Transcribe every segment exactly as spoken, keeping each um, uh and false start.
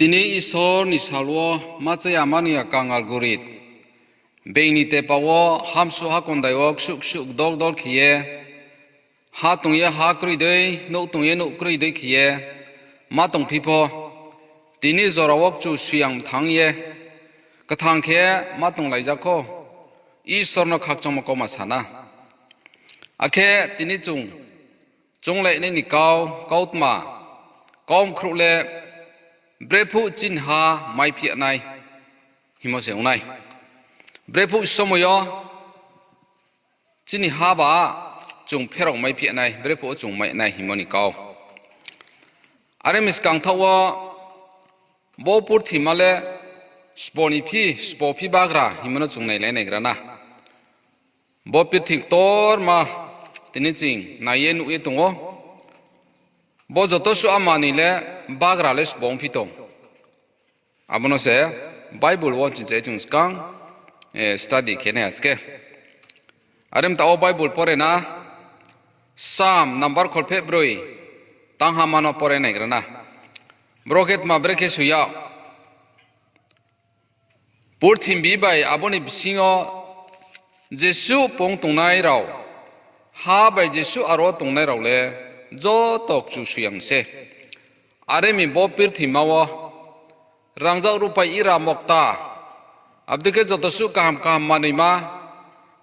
Tini Isor ni sal wo ma chaya mani ya kangal gorit. Being ni tepa wo hamsuh hakondai wo ksuh ksuh dol dol khe ye, ha tong ye ha kroi dei, nouh tong ye nouh kroi dei khe ye ma tongphi pho, tini jora wo Kchusoyang mthang ye kthang khe ma tonglaijak kho, Isor no khakchangmo kauma sa na. Akhe tini chung, chung le nini kau, kautma, kau mkhrouh le, brephuh chini ha maiphi nai, hingmo se ong nai. Brephuh somoi yo chini ha ba chung pherao maiphi nai, brephuh chung mai nai hingmo ni kau. Are mi skang thaoh wo bo purthima le sbo ni phi, sbo phi bagra hingmo no chung nailai naigra na. Bo purthing ktorma tini ching nai ye nuh ye tong ou. Bo joto suh a manoi le bagra le sbo ongphi tong. Abo no se Bible wo ching chai chung skang, eh, study khe nai ha se khe. Are mi taoh wo Bible pore na, Psalm number kholpheh broi, tang ha ma no pore naigra na. Bro khe tma brekhe soi yag. Purthimbi bai abo ni bsing yo jesuh pung tongnai rao, ha bai jesuh aro tongnai rao le joto Kchusoyang se. Are mi bo purthima wo rangzag rupai ira mokta, abo dei khe joto suh kaham kaham manoima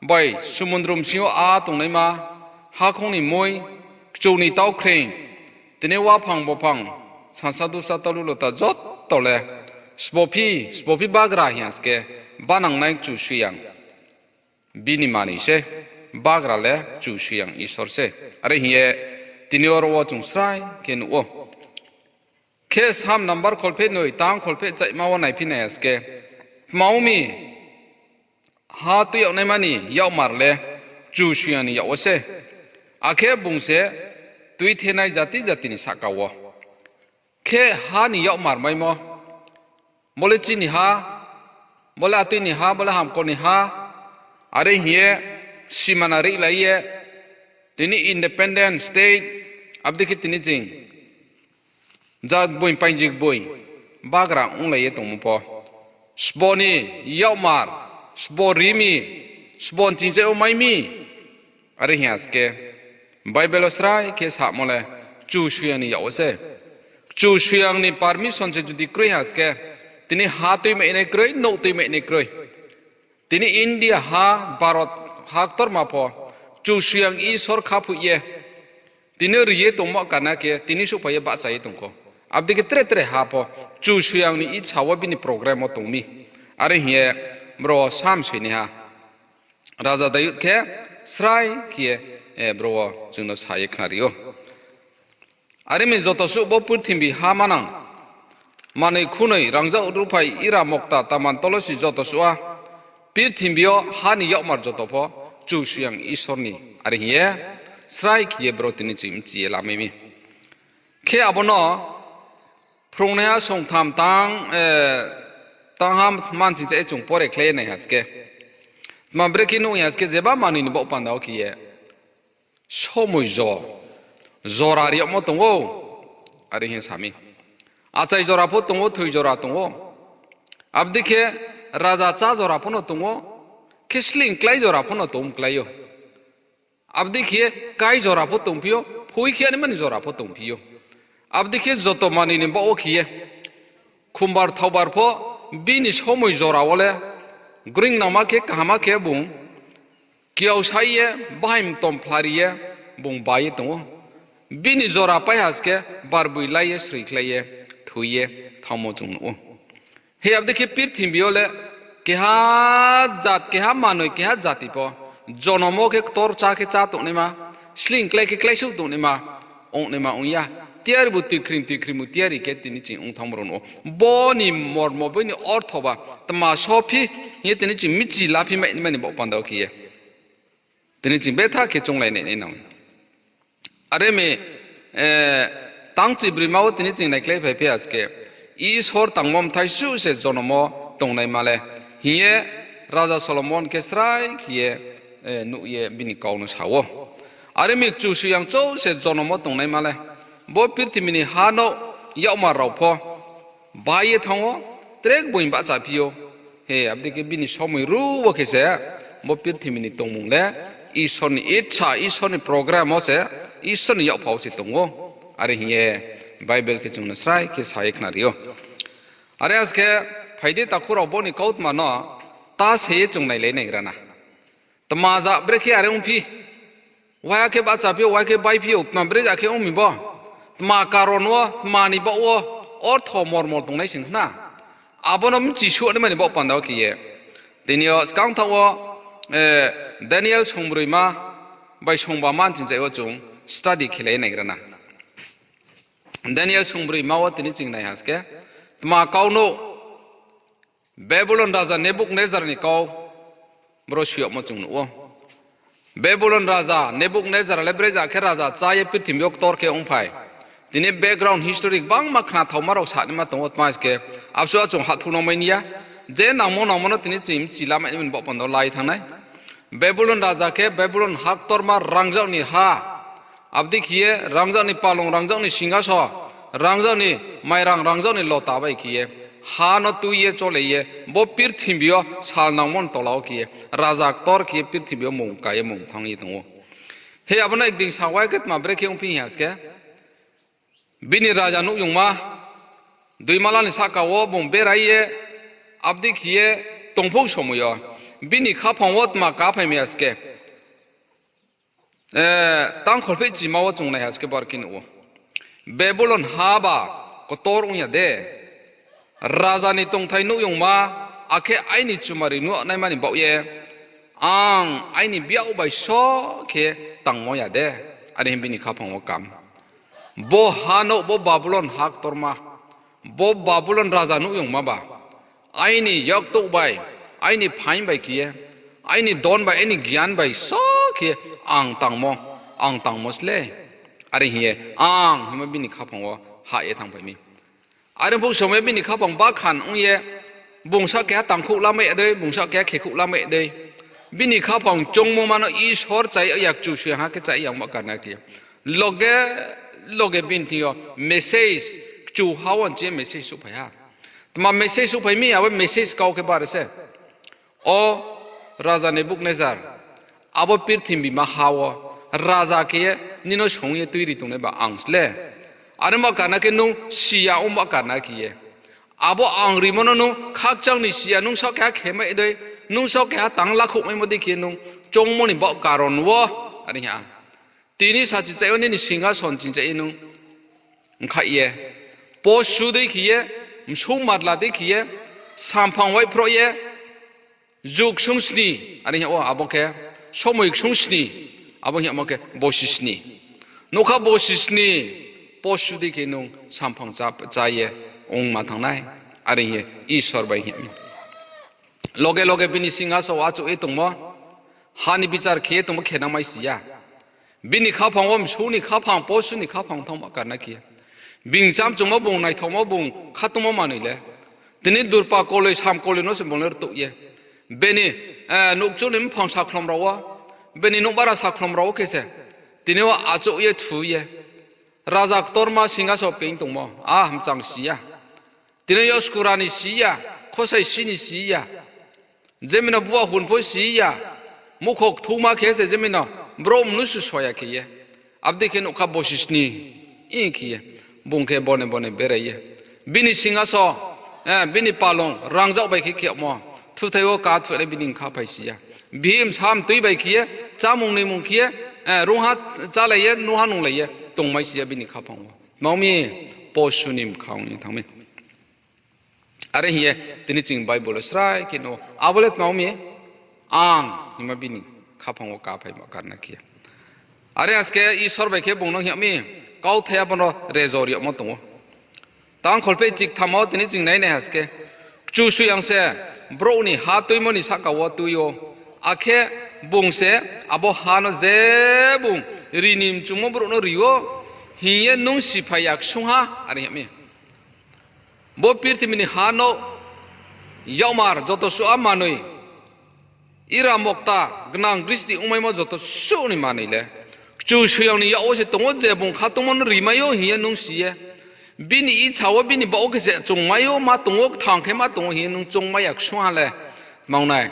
bai sumundru bsing yo a tongnaima, hakhong ni mui, kchu ni taukhreing, tini waphang bophang, sansa dusa talu lota joto le sbo phi, sbo phi bagra hing ya se khe, banangnai Kchusoyang. Bini manoi se, bagra le Kchusoyang Isor se. Are hing ye tini oro wo chung srai khe nuh ou. Khe Psalm number kholpheh noi, tang kholpheh chaima wo naiphi nai ha se khe, tma ong mi, ha tui yagnaima ni yakmar le Kchusoyang ni yak wo se. Akhe bung se tuithenai jati jati ni sahka wo. Khe ha ni yakmar maimo, bo le chini ha, bo le atui ni ha, bo le hamkor ni ha, are hing ye simana rihlai ye, tini independent state, abo dei khe tini ching jat gboi, paingjik gboi, bagra onglai ye tongmo pho, sbo ni yakmar, sbo ri mi, sbo ni chingchaih wo mai mi, are hing ya se khe, Bible wo srai khe samo le Kchusoyang ni yak wo se. Kchusoyang ni permission se judi kroi ha se khe, tini ha tuimai nai kroi, nouh tuimai nai kroi. Tini India ha, Bharot ha ktorma pho, Kchusoyang Isor khaphoih ye, tini ri ye tongmo kana khe, tini souhphai ye bahcha ye tong kho. Abo dei khe tre tre ha pho, Kchusoyang ni isa wo bini program wo tong mi. Are hing ye bro Psalm soinaiha Raja Dayud khe srai khe ye, eh, bro wo chung no sa ye khnari ou. Are mi joto suh bo purthimbi ha manang, manoi khunoi, rangzag ruphai, ira mokta, taman tolosi joto suh a, purthimbi yo ha ni yakmar joto pho Kchusoyang Isor ni. Are hing ye srai khe ye bro tini ching mchi ye lamai mi. Khe abo no phrungnaiha songtham tang, eh, tang ha manching cha ye chung pore khlai nai ha se khe. Tma brekhe nuh ya se khe, jeba manoi ni baoh panda wo khe ye somoi jo, jora ri yagmo tong ou, are hing sa mi. Achai jora pho tong ou, thoi jora tong ou. Abo dei khe raja chá jora pho no tong ou, khe sleing klái jora pho no tong klái ou. Abo dei khe kái jora pho tongphi ou, phui khe ani mani jora pho tongphi ou. Abo dei khe joto manoi ni baoh wo khe ye, khumbar thaobar pho bini somoi jora wo le, groing nangma khe, kahama khe bung kiaosai ye, bahai mtom phlari ye, bung bai ye tong ou. Bini jora pai ha se khe, barboi lai ye, sroi khlai ye, thoi ye thanngmo chung nuh ou. He abo dei khe purthimbi yo le keha jat, keha manoi, keha jati pho jonom wo khe ktor chá khe chá tongnaima, sleing klái khe kláisouh tongnaima, ongnaima ong ya. Tiyari bu tuikhrim, tuikhrim bu tiyari khe tini ching ong thanngmo rao nuh ou. Bo ni mormo, bo ni ortho ba tma sophi hing ye tini ching michi laphi mai naima ni baoh panda wo khe ye tini ching betha khe chounglai nai nai nang. Are mi, eh, tang chibroima wo tini ching naikhlai phai phi ha se khe, Isor tangmo mthai suh se jonom wo tongnaima le, hing ye Raja Solomon khe srai khe ye, eh, nuh ye bini kau no sa ou. Are mi Kchusoyang chouh se jonom wo tongnaima le, bo purthimbi ni ha no yakmar rao pho, bai ye thanng ou, tre boi bahchaphi ou. He, abo dei khe bini somoi ruh wo khe se, bo purthimbi ni tongmung le Isor ni icha, Isor ni program wo se, Isor ni yakpha wo se tong ou. Are hing ye Bible khe chung no srai khe sa ye khnari ou. Are askhe, phai di takhu rao, bo ni kautma no ta se ye chung nailai naigra na. Tma ja brekhe are ongphi? Waiha khe bahchaphi ou, waiha khe baiphi ou, tma brekhe akhe ong mi bo? Tma karon wo, tma ni baoh wo, ortho mormol tongnai sing khna. Abo no mchisuh naima ni baoh panda wo khe ye, tini yo skangthaoh wo, eh, Daniel songbroima bai songbama ni chingchaih wo chung study khelai naigra na. Daniel songbroima wo tini ching nai ha se khe, tma kau no Babulon raja Nebukadnezar ni kau bro sui yagmo chung nuh ou. Babulon raja Nebukadnezar le brekhe khe raja chá ye purthimbi yo ktor khe ongphai. Tini background history gbangma khnathaoma rao sanaima tong ou, tma se khe, absuh chung hahthu no mai ni ya. Je nangmo nangmo no tini ching mchi lamai ni baoh panda wo lai thanng nai. Babulon raja khe Babulon ha ktorma rangzag ni ha. Abo dei khe ye rangzag ni palung, rangzag ni singhaso, rangzag ni mairang, rangzag ni lota bai khe ye ha no tui ye cholei ye, bo purthimbi yo sal nangmo ni tola wo khe ye, raja ktor khe ye purthimbi yo mung ka ye mung thanng ye tong ou. He, abo no ekdin sa wai khe tma brekhe ongphi ha se khe, bini raja nuhyongma duimala ni sahka wo bung berai ye, abo dei khe ye tongphouh somoi yo, bini khaphang wo tma kaphai mi ha se khe, eh, tang kholphehchima wo chung nai ha se khe bar khe nuh ou. Babulon ha ba ktor ong ya de? Raja ni tongthai nuhyongma, akhe aini chumari nuhnaima ni baoh ye, ang aini biag bai só khe tangmo ya de? Are hing bini khaphang wo kam. Bo ha no, bo Babulon ha ktorma, bo Babulon raja nuhyongma ba, aini yaktouh bai, aini phaing bai khe ye, aini don bai, aini gian bai só khe ang tangmo, ang tangmo sle. Are hing ye, ang hingmo bini khaphang wo hah ye thanngphai mi. Are phuh somoi bini khaphang bakhan ong ye, bung só keha tangkhouh lamai dei, bung só keha khekhouh lamai dei. Bini khaphang choungmo ma no Isor chai ya, Kchusoyang ha khe chai ya ongba karna khe, loge loge bini thing yo message, kchuha wo nchi ye message souhphai ha. Tma message souhphai mi, abo message kau khe bare se. O raja Nebukadnezar, abo purthimbi ma ha wo raja khe ye nini no song ye tuiri tongnai ba ang sle. Are ongba karna khe nung si ya ongba karna khe ye, abo ang rimo no nung khakchang ni si ya, nung só keha khemai dei, nung só keha tang lakhouhmaimo dei khe nung choungmo ni baoh karon wo, are ha. Tini sa chingchaih yo nini singhason chingchaih ye nung ongkhaih ye, posu dei khe ye, msung madla dei khe ye, samphang waiphroh ye, jug ksung sni, are hing yag ou abo khe, somoi ksung sni, abo hing yagmo khe bosi sni. Nougkha bosi sni, posu dei khe nung samphang chá, chá ye ongma thanng nai, are hing ye Isor bai hing yag mi. Loge loge bini singhason wo achouh ye tongmo, ha ni bichar khe ye tongmo khenangmai si ya. Bini khaphang wo msung ni khaphang, posu ni khaphang thanngma karna khe ye, bini chamchungmo bung, naithaomo bung, khatungmo manoi le, tini durpa koloi, sam koloi no se bung le rtuh ye, bini, eh, nouhkchu ni mphang sakhlom rao wo, bini nouhbara sakhlom rao wo khe se, tini yo achouh ye thu ye, raja ktorma singhason wo peing tongmo, a hamchang si ya. Tini yo skura ni si ya, khosai si ni si ya. Je mi no bua hun pho si ya, mukhok thuma khe se je mi no brouh mnusu so ya khe ye. Abo dei khe nougkha bosi sni, i khe ye, bung khe bone bone berai ye, bini singhason, eh, bini palung rangzag bai khe khemo, thuthai wo ka thuh le bini khaphang si ya. Bihih bsa mtui bai khe ye, chámung nuimung khe ye, eh, rungha chálai ye, nungha nunglai ye tongmai si ya bini khaphang wo. Tma ong mi? Posu ni mkhang ni thanng mi. Are hing ye tini ching Bible wo srai khe no, abo le tma ong mi? Ang hingma bini khaphang wo kaphaima karna khe. Are askhe Isor bai khe bung no hing yag mi, kauthai abo no rezor yagmo tong ou. Tang kholpheh chiktham wo tini ching nai nai ha se khe, Kchusoyang se brouh ni ha tuimo ni sahka wo tui ou, akhe bung se abo ha no je bung ri ni mchungmo brouh no ri ou, hing ye nung siphai ya ksungha, are hing yag mi. Bo purthimbi ni ha no yakmar joto suh a manoi, ira mokta, gnang gristi ongmaimo joto suh ni manoi le Kchusoyang ni yak wo se tong ou, je bung khatungmo no rimai ou hing ye nung si ye, Bini icha wo, bini baoh wo khe se chungmai ou, ma tong ou, kthang khe ma tong ou hing ye nung choungmai ya ksung ha le, tma ong nai,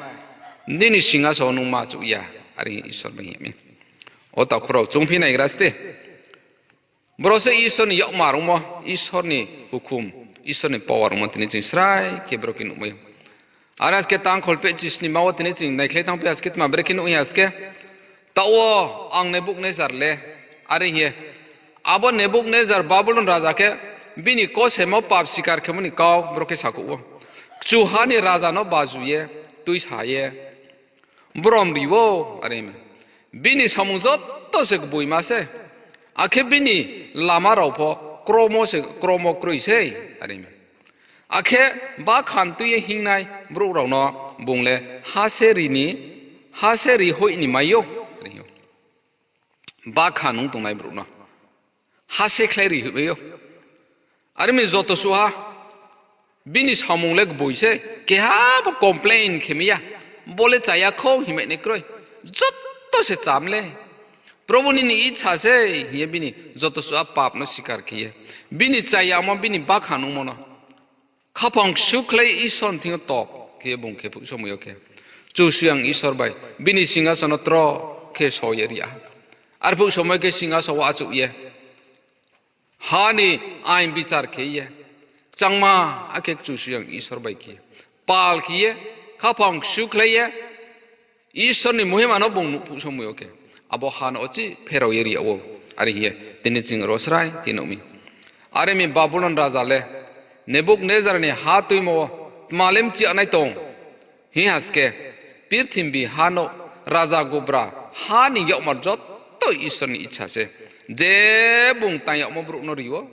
nini singhason wo nung ma achouh ya, are hing Isor bai hing mi. O takhu rao, choungphi naigra ste. Boro se Isor ni yakmar ongmo, Isor ni hukum, Isor ni power ongmo tini ching srai khe boro khe nuhmai ou. Are aske tang kholphehchi snima wo tini ching naikhlai thanngphi aske tma brekhe nuh hing aske. Taoh wo ang Nebukadnezar le, are hing ye. Abo Nebukadnezar Babilon raja khe bini kosemo pap sikar khemo ni kau boro khe sakhouh ou. Kchuha ni raja no baju ye, tuisa ye, brom ri ou, are hing mi. Bini samung joto se gboima sei, akhe bini lama rao pho kromo se, kromo kroi sei, are hing mi. Akhe bakhan tui ye hinngnai brouh rao no bung le ha se ri ni, ha se ri hoih ni mai ou, are hing ou. Bakhan ong tongnai brouh no ha se khlai ri hoih mai ou. Are mi joto suh ha, bini samung le gboi sei, keha pho complain khe mai ya, bo le chaya khou hingmai nai kroi, joto se cham le. Probhu nini icha sei hing ye bini joto suh ha pap no sikar khe ye, bini chayamo, bini bakhan ongmo no khaphang ksu khlai Isor ni thing yo top khe ye bung khe phuh somoi yo khe Kchusoyang Isor bai bini singhason no tro khe so ye ri ya. Arphuh somoi khe singhason wo achouh ye ha ni ain bichar khe ye, kchangma akhe Kchusoyang Isor bai khe ye, pal khe ye, khaphang ksu khlai ye, Isor ni muhima no bung nuh phuh somoi yo khe, abo ha no uchih pherao ye ri yag ou, are hing ye tini ching ro srai khe nuh mi. Are mi Babilon raja le Nebukadnezar ni ha tuimo wo tma le mchi ya nai tong hing ha se khe, purthimbi ha no raja gubra ha ni yakmar joto Isor ni icha se. Je bung tang yagmo brouh no ri ou,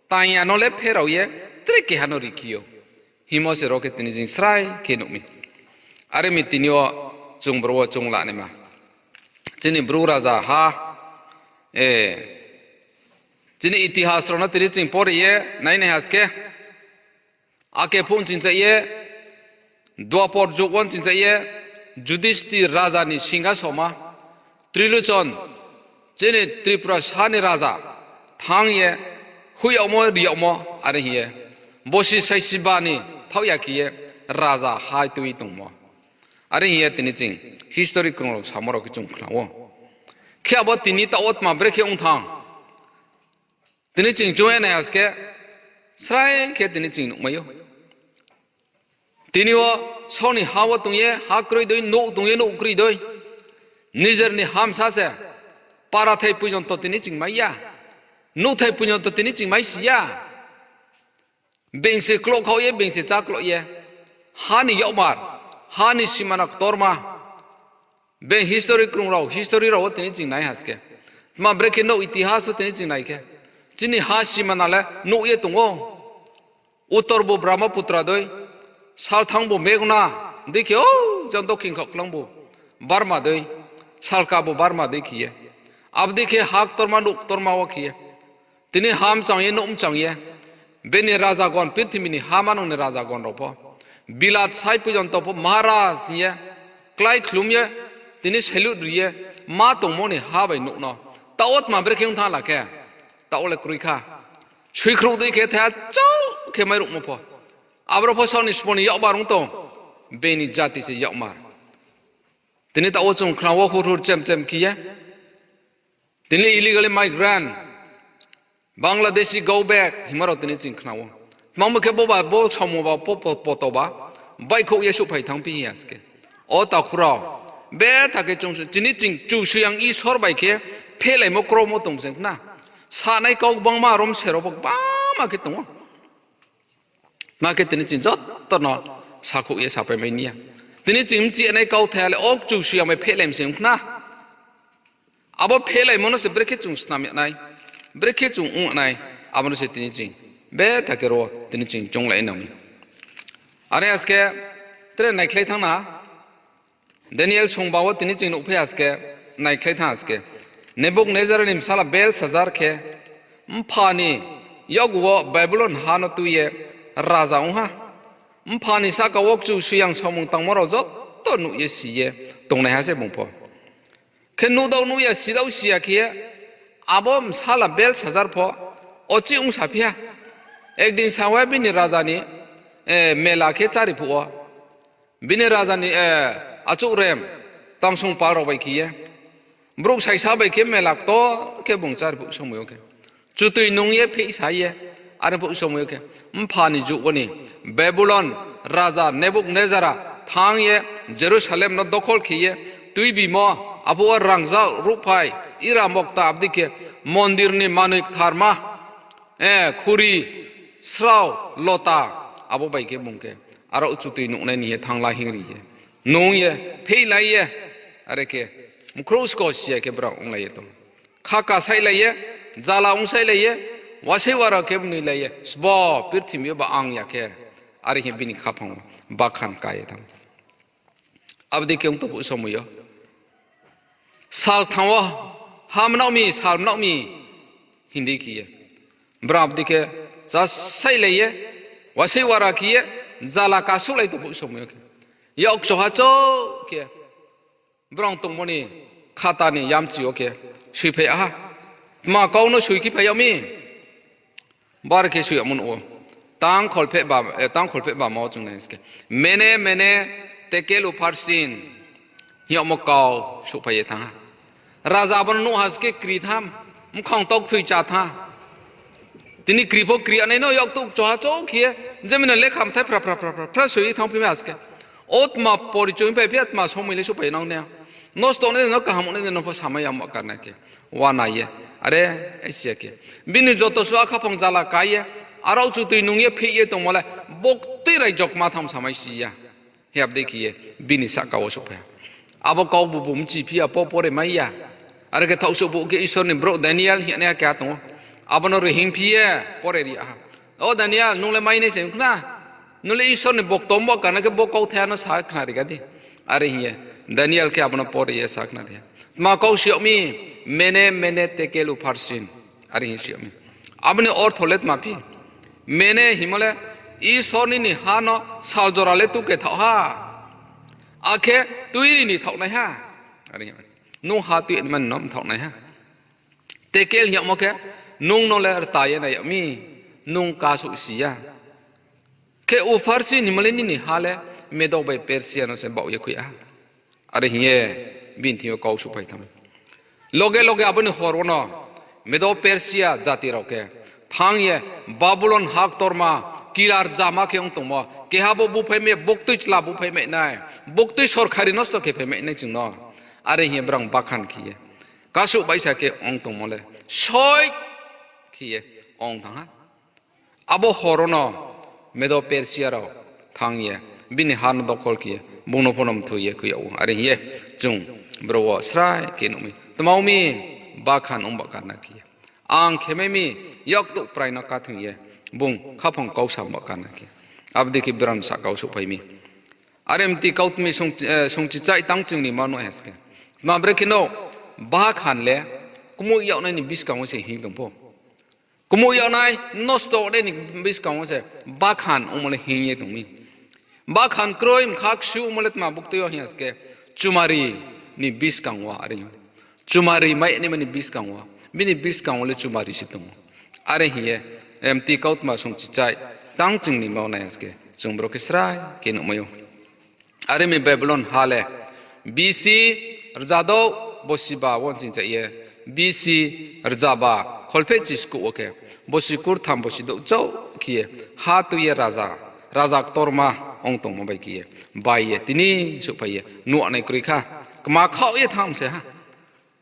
tang ya no le pherao ye tre keha no ri khe ou hingmo se ro khe tini ching srai khe nuh mi. Are mi tini yo chung bro wo chung la naima, chini Bru raja ha, chini itihas rao no tini ching pore ye nai nai ha se khe, ake phuh chingcha ye, Dwapor jug wo chingcha ye, Judisthir raja ni singhason ma, Trilochon, chini Tripura sa ni raja, thanng ye, hoih yagmo, ri yagmo, are hing ye, bosi saisiba ni thaoh ya khe ye, raja hai tui tongmo. Are hing ye tini ching history krung rao samo rao khe chung khna ou. Khe abo tini taoh wo tma brekhe ong thanng, tini ching chung ye nai ha se khe, srai khe tini ching nuhmai ou. Tini yo saoh ni ha wo tong ye ha kroi dei, nouh tong ye nouh kroi dei. Nijer ni ha bsa se, parathai poijonto tini ching mai ya, nouhthai poijonto tini ching mai si ya. Being se kloh khaoh ye, being se chá kloh ye. Ha ni yakmar, ha ni simana ktorma. Being history krung rao, history rao wo tini ching nai ha se khe, tma brekhe nouh itihas wo tini ching nai khe, chini ha simana le nouh ye tong ou. Uttor bu Brahmaputra dei, salthang bu Meghna dei khe, o, jang dokhin khaoh klang bu Burma dei, salka bu Burma dei khe ye. Abo dei khe ha ktorma nouh ktorma wo khe ye. Tini ha mchang ye, nouh mchang ye, bini rajagon, purthimbi ni ha manang ni rajagon rao pho, bilat sai poijonto pho Maharaj hing ye, klái khlum ye, tini salute ri ye, ma tongmo ni ha bai nouh no. Taoh wo tma brekhe ong thanng la khe, taoh wo le kroi kha. Soikhrouh dei khe thaiha chouh khe mairuhmo pho. Aboro pho saoh ni sbo ni yakmar ong tong, bini jati se yakmar. Tini taoh wo chung khna wo hur hur chem chem khe ye. Tini illegally migrant, Bangladeshi go back hingma rao tini ching khna ou. Tma mo khe bo ba, bo samung ba, bo po-, poto ba, baihkhouh ye souhphai thanngphi hing ya se khe. O takhu rao, betha khe chung, tini ching Kchusoyang Isor bai khe phehlaimo kromo tong se khna. Sanai kau gbangma rom se rao bo gbangma khe tong ou. Ma khe tini ching joto no sakhouh ye sapai mai ni ya. Tini ching mchi nai kauthai ya le o Kchusoyang bai phehlai mi se ong khna. Abo phehlaimo no se brekhe chung snam yag nai, brekhe chung ong yag nai, abo no se tini ching betha khe ro tini ching chounglai nang mi. Are ha se khe tre naikhlai thanng na, Daniel songba wo tini ching nuhphai ha se khe, naikhlai thanng ha se khe, Nebukadnezar ni bsala Belsazar khe mpha ni yakgu wo Babilon ha no tui ye raja ong ha. Mpha ni sahka wo Kchusoyang samung tangmo rao joto nuh ye si ye tongnaiha se bung pho. Khe nuhdao nuh ya, sidao si ya khe ye, abo bsala Belsazar pho, o chih ong saphi ha. Ekdin sa ye bini raja ni, eh, mela khe chári phuh wo, bini raja ni, eh, achouh rem, tangsong pal rao bai khe ye, brouh saisa bai khe mela ktor khe bung chári phuh somoi yo khe, chutui nung ye pheihsa ye, are phuh somoi yo khe, mpha ni jouh wo ni Babulon raja Nebukadnezar thanng ye Jerusalem no dokhol khe ye tuibimo, aphuh wo rangzag ruhphai, ira mokta, abo dei khe mondir ni manoi ktharma, eh, khuri, srao, lota, abo bai khe bung khe aro chutui nuhnai ni ye thanng la hing ri ye, nung ye, pheihlai ye, are khe, mkhrouh sko si ya khe brao onglai ye tong. Khaka saihlai ye, jala ongsailai ye, wasei wara khe mnoilai ye, sbo purthimbi yo ba ang ya khe, are khe bini khaphang wo bakhan ka ye thanng. Abo dei khe ong tong phuh somoi yo, sal thanng wo, ha mnaoh mi, sal mnaoh mi, hing di khe ye, brao abo dei khe chá saihlai ye, wasei wara khe ye, jala kasouhlai tong phuh somoi yo khe, yak choha chouh khe, brao tongmo ni khata ni yamchi yo khe soiphai ha. Tma kau no soi khe phai yag mi? Bar khe soi yagmo nuh ou. Tang kholpheh ba, eh, tang kholpheh ba ma wo chung nai se khe, Mene, mene, tekel upharsin, hing yagmo kau souhphai ye thanng ha. Raja abo no nuh ha se khe kri tham, mkhang taukthoi chá tha. Tini kri pho kri anai no yak tuh choha chouh khe ye, jemino lekha mthai phra phra phra phra phra soi ye thanngphi mi ha se khe. O tma porichoi phai phi ya, tma somoi le souhphai nang ne. Nosto nai de no, kaham nai de no pho samai ya ma karna khe. Wana ye. Are, aisi ya khe, bini joto suh khaphang jala ka ye, aro chutui nung ye pheih ye tongmo le, boktui raijokma tham samai si ya. He abo dei khe ye bini sahka wo souhphai ha. Abo kau bubu mchiphi ya, po pore mai ya. Are khe thaohsuh bo khe Isor ni brouh Daniel hing ye nai ha keha tong ou. Abo no rihingphi ye pore ri ha. O Daniel, nung le mai nai se ong khna. Nung le Isor ni bokto ong ba karna khe bo kauthai no sa khna ri ga di. Are hing ye Daniel khe abo no pore ye sa khna ri ha. Tma kau soi yag mi, Mene, mene, tekel upharsin. Are hing soi yag mi. Abo ni ortho le tma phi? Mene hingmo le, Isor nini ha no sal jora le tuke thaoh ha. Akhe tuini thaohnai ha. Are hing, nung ha tuini man no mthaohnai ha. Tekel hing yagmo khe, nung no le rta ye nai yag mi, nung kasouh si ya. Khe upharsin hingmo le nini ha le Medo bai Persia no se baoh ye khui ha. Are hing ye bini thing yo kau souhphai thanng. Loge loge abo ni hor wo no Medo Persia jati rao khe thanng ye Babulon ha ktorma, kila rzama khe ong tongmo, keha bo búphai mai, boktui chla búphai mai nai, boktui sorkhari nosto khe phai mai nai chung no. Are hing ye brao bakhan khe ye, kasuh baisa khe ong tongmo le soi khe ye ong thanng ha. Abo hor wo no Medo Persia rao thanng ye bini ha no dokhol khe ye bung no pho no mthoi ye khui yag ou. Are hing ye chung bro wo srai khe nuh mi. Tma ong mi? Bakhan ong ba karna khe ye, ang khe mai mi, yak tuh prai no kathoing ye, bung khaphang kau sa ba karna khe, abo dei khe brao ni sahka wo souhphai mi. Are mti kautmi sung, eh, sungchichai tang ching ni ma nuh ha se khe. Tma brekhe no, bakhan le kmuh yagnai ni buskang wo se hing tong pho. Kmuh yagnai, nosto nai ni buskang wo se bakhan ongmo le hing ye tong mi. Bakhan kroi mkha ksu ongmo le tma buktui yo hing ha se khe, chumari ni buskang wo are. Chumari mai naima ni buskang wo, bini buskang wo le chumari se tong ou. Are hing ye, mti kautma sungchichai tang ching ni ma nai ha se khe, chung bro khe srai khe nuhmai ou. Are mi Babulon ha le B C rzadouh bosiba wo nching cha ye, B C rzaba kholphehchi skuh wo khe, bosi kurtham bosi douh chouh khe ye, ha tui ye raja, raja ktorma ong tongmo bai khe ye, bai ye tini souhphai ye nuhnai kroi kha, kma khaoh ye thanng se ha.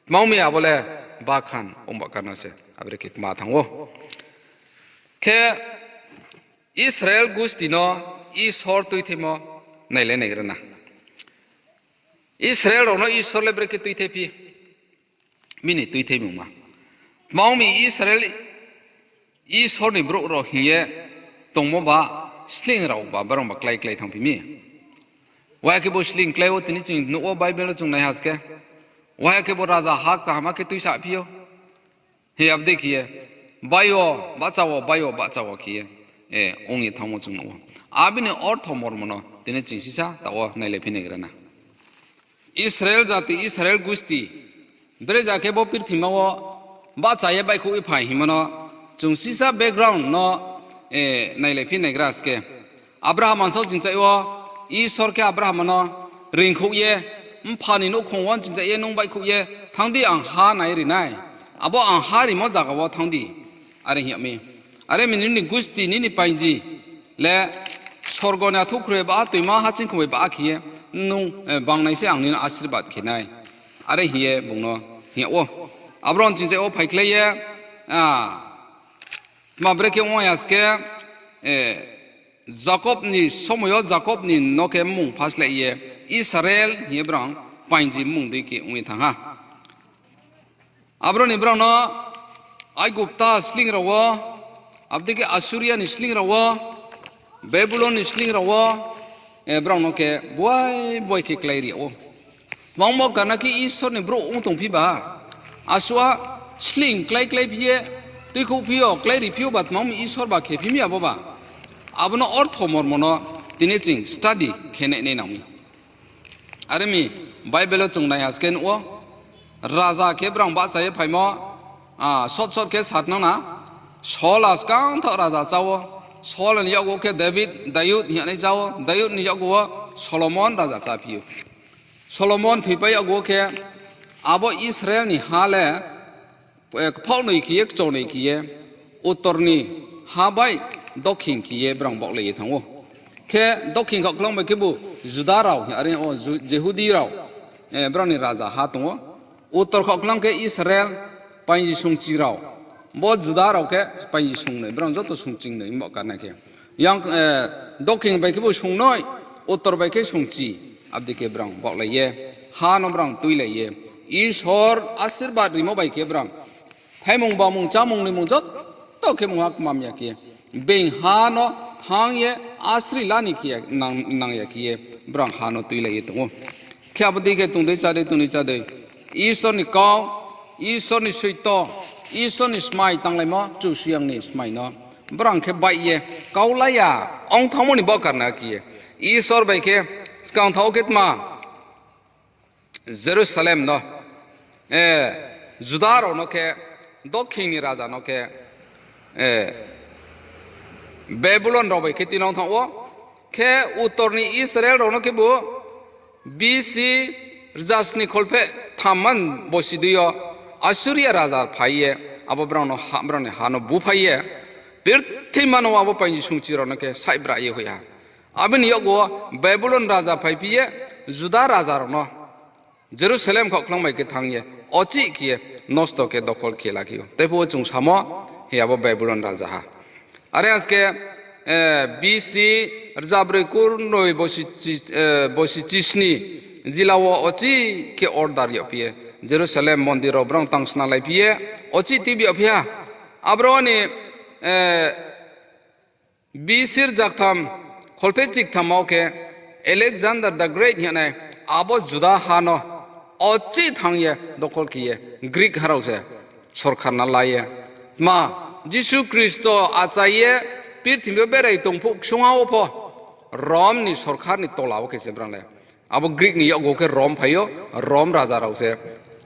Tma ong mi abo le bakhan ong ba karna se, abo dei khe kma thanng ou. Khe Israel gusti no Isor tuitheimo nai le naigra na. Israel rao no Isor le brekhe tuithephi? Bini tuitheimungma. Tma ong mi Israel Isor ni brouh rao hing ye tongmo ba, sleing rao ba, brao ba klái klái thanngphi mi. Waiha khe bo sleing klái wo tini ching nuh wo Bible wo chung nai ha se khe. Waiha khe bo raja ha kaham khe tuisaphi ou. Hi abo dei khe ye, bai wo, bahcha wo, bai wo, bahcha wo khe ye, eh, ong ye thanngmo chung nuh ou. Abini ortho mormo no tini ching sisa taoh wo nailai phi naigra na. Israel jati, Israel gusti, bere ja khe bo purthima wo bahcha ye baihkhouh ye phai hingmo no, chung sisa background no eh, nailai phi naigra se khe. Abraham ansau chingchaih wo, Isor khe Abraham no reingkhouh ye, mpha ni nouhkhong wo chingchaih ye, nung baihkhouh ye, thanng di ang ha nai ri nai. Abo ang ha rimo zaga wo thanng di. Are hing yag mi. Are mi nini gusti, nini painji le sorgo ni athuh khroi ba, toima hachingkhong bai ba khe ye, nung, eh, bangnai se ang nini asirbad khe nai. Are hing ye bung no hing yag ou. Abro ni chingchaih wo phaikhlai ye, ah, tma brekhe ong ya se khe, eh, Jakob ni somoi yo Jakob ni no khe mmung phasleh ye Israel hing ye brang painji mmung dei khe ong ye thanng ha. Abro ni brang no Aigupta sleing rao wo, abo dei khe Assuria ni sleing rao wo, Babylon ni sleing rao wo, eh, brang no khe buai buai khe klái ri yag ou. Tma ong bo karna khe Isor ni brouh ong tong phi ba, asuh a sleing klái klái phi ye, tuikhouh phi yo, klái ri phi yo ba tma ong mi Isor ba khe phi mi abo ba. Abo no ortho mormo no tini ching study khe nai nai nang mi. Are mi Bible wo chung nai ha se khe nuh ou, raja khe brang bahcha ye phaimo, ah, sot sot khe satnang na. Saul a skang thaoh raja chá ou. Saul ni yakgu wo khe David, Dayud hing ye nai chá ou. Dayud ni yakgu wo Solomon raja chá phi ou. Solomon thoipai yakgu wo khe abo Israel ni ha le, eh, kphaoh noi khe ye, kchonoi khe ye, uttor ni ha bai dokhin khe ye brang baohlai ye thanng ou. Khe dokhin khaohkhlang bai khebu Juda rao, are o Ju-, Jehudi rao, eh, brao ni raja ha tong ou. Uttor khaohkhlang khe Israel, painji sungchi rao. Bo Juda rao khe painji sungnoi, brao joto sungchingnoi, bo karna khe. Yang, eh, dokhin bai khebu sungnoi, uttor bai khe sungchi, abdei khe brang baohlai ye, ha no brang tuilai ye, Isor asirbad rimo bai khe brang thaimung, bamung, chámung, noimung joto khe mungha kmam ya khe, being ha no thanng ye asri la ni khe nang, nang ya khe ye, brang ha no tuilai ye tong ou. Khe abo dei khe tong dei, chá dei, tong dei, chá dei, Isor ni kau, Isor ni soito, Isor ni smai tanglaimo, Kchusoyang ni smai no brang khe baih ye, kaulai ya ong thanngmo ni bo karna khe ye, Isor bai khe skang thaoh khe tma Jerusalem no, eh, Juda rao no khe, dokhin ni raja no khe, eh, Babylon rao bai khe tuinang thanng ou, khe uttor ni Israel rao no khebu B C rza sni kholpheh thamman bosi dei yo Assuria raja phai ye, abo brao no ha, brao ni ha no buphai ye, purthima no abo painji sungchi rao no khe saihbra ye hoih ha. Abo ni yakgu wo Babylon raja phaiphi ye, Juda raja rao no Jerusalem khaohkhlang bai khe thanng ye, ochih khe ye, nosto khe dokhol khe la khe ou. Tei phuh wo chung samo, he abo Babylon raja ha. Are ha se khe, eh, B C rza broi kurnoi bosi chi-, eh, bosi chisni jila wo ochih khe order yagphi ye, Jerusalem mondir rao brao tangsnalaiphi ye, ochih tuibi yagphi ha. Abro ni, eh, B C rza ktham kholpheh chiktham wo khe Alexander the Great hing ye nai, abo Juda ha no ochih thanng ye dokhol khe ye Greek ha rao se sorkar na la ye. Tma, Jisu Khristo achai ye purthimbi yo berai tong phuh ksungha wo pho Rom ni sorkar ni tola wo khe se brang le Abo Greek ni yakgu khe Rom phai ou, Rom raja rao se,